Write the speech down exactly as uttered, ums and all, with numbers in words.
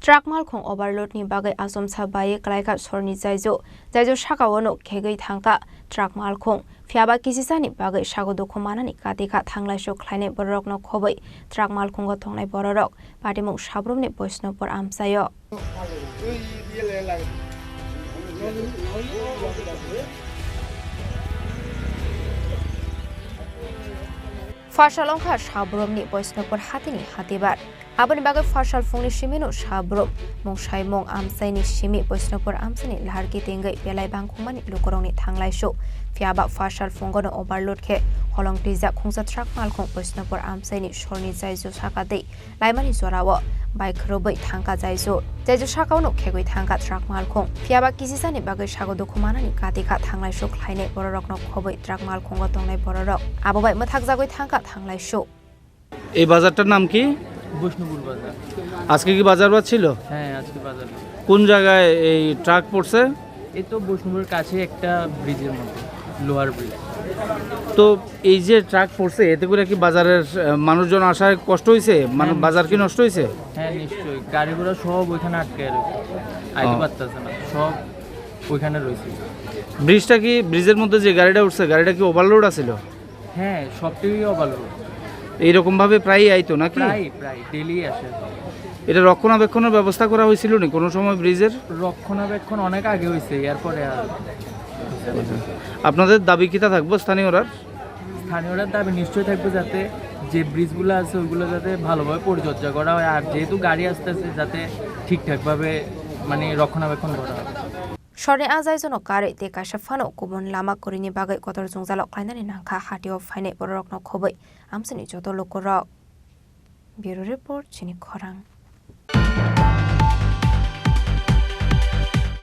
Truck malkhung overload ni bagwi achomsa bai kwlaikha sorni jaijo. Jaijo saka o no khegwi thangkha truck malkhung. Phiyaba kisisani bagwi sago dukhu manani katikha thanglaisu khlainai bororokno khobwi truck malkhungo tongnai bororok patimung Sabrumni Boisnopur amchaio. Pharsal wngkha Sabrumni Boisnopur hatini hatibar. Aboni bagwi pharsal phungni simino Sabrum mungsaimung amchaini simi Boisnopur amchaini laharki tingwi belai bangkhungmani lukurokni thanglaisu. Phiyaba pharsal phungono overload khe holong twijak khungsa truck malkhung Boisnopur amchaini sorni jaijo saka tei laimani jorao bai khurubwi thangkha jaijo. Jaijo sakaono khegwi thangkha truck malkhung. Phiyaba kisisani bagwi sago dukhu manani katikha thanglaisu khlainai bororokno khobwi truck malkhungo tongnai bororok. Abo bai mwthakjagwi thangkha thanglaisu. এই বাজারটার নাম কি? বৈষ্ণবপুর বাজার। আজকে কি বাজার বার ছিল? হ্যাঁ, আজকে বাজার বার। কোন জায়গায় এই ট্রাক পড়ছে? এই তো বৈষ্ণবপুরের কাছে একটা ব্রিজের মধ্যে, লোয়ার ব্রিজ। তো এই যে ট্রাক পড়ছে, এতে করে কি বাজারের, আহ, মানুষজন আসায় কষ্ট হয়েছে? মানে, হ্যাঁ, বাজার কি নিশ্চয়ই। নষ্ট হয়েছে? হ্যাঁ, নিশ্চয়ই। গাড়ি ঘোড়া সব ওইখানে আটকে রয়েছে, আইতে ও। পারতেছে না, সব ওইখানে রয়েছে। ব্রিজটা কি, ব্রিজের মধ্যে যে গাড়িটা উঠছে, গাড়িটা কি ওভারলোড আছিল? হ্যাঁ, সবটাই ওভারলোড। এইরকম ভাবে প্রায়ই আইতো নাকি? প্রায়, প্রায় ডেইলি আসে। এটা রক্ষণাবেক্ষণের ব্যবস্থা করা হয়েছিল নি কোনো সময় ব্রিজের? রক্ষণাবেক্ষণ অনেক আগে হয়েছে, এরপরে আর হয়েছে না। আপনাদের দাবি কিতা থাকবো স্থানীয়রার? স্থানীয়রার দাবি নিশ্চয়ই থাকবে যাতে যে ব্রিজগুলো আছে ওইগুলো যাতে ভালোভাবে পরিচর্যা করা হয়, আর যেহেতু গাড়ি আসতেছে যাতে ঠিকঠাকভাবে মানে রক্ষণাবেক্ষণ করা হয়। Sorni a jaijono karwi tei kaisa phano kubun lama kwrwini bagwi kotor jwngjalo khlainani nangkha hatio phainai bororokno khobwi amchaini joto lukurok. Bureau Report, Chini Khorang.